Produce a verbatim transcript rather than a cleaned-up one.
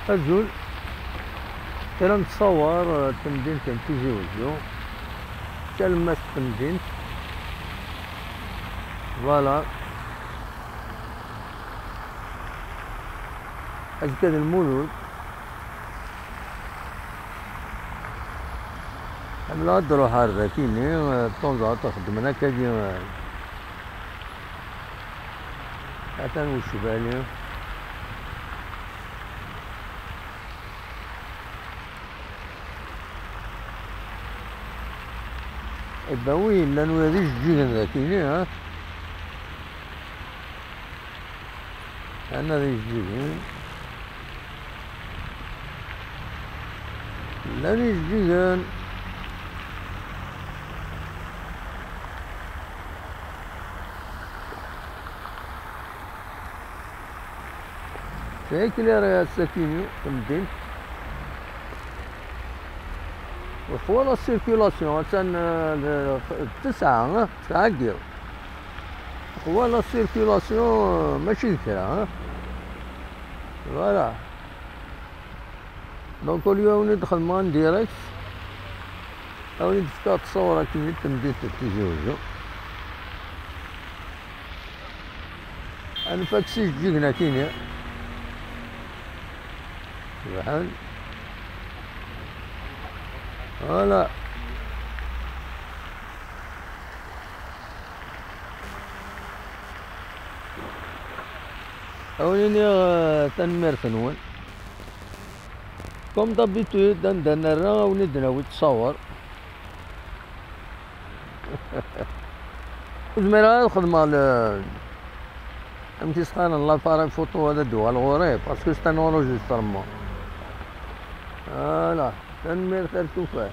Azul. Kra n ttṣawar, eh, n temdint n Tizi Wezzu. Talemmast n temdint. Voilà. Azekka d Lmulud. Ḥemmleɣ ad d-ruḥeɣ ar dakini, eh, de temps en temps xeddmen akkagi, eh, atan ucbali. Eh ben oui, llan wid ijeǧǧigen dakini, ha? Ana d ijeǧǧigen. Llan ijeǧǧigen. C'est éclairé ass-akini, tamdint. Ur twala circulation, attan, eh, d, d tesɛa, eh, tesɛa n yiḍ. Twala circulation, eh, mačči d kra, eh. Voilà. Donc, au lieu ad wen-id-xedmeɣ en direct, ad wen-id-fkeɣ ttṣawar akini n temdint n Tizi Wezzu. Ad nfak s ijeǧǧigen akini. Cebḥen. Voilà. Ad wen-iniɣ, eh, tanemmirt-nwen. Comme d'habitude, anda nerra, ad wen-id-nawi ttṣawar. Ur zmireɣ ara ad xedmeɣ le, amek i s-qqaren, l'appareil photo ad d-uɣal ɣur-i, parce que c'est un enregistrement. Voilà, tanemmirt ar tufat.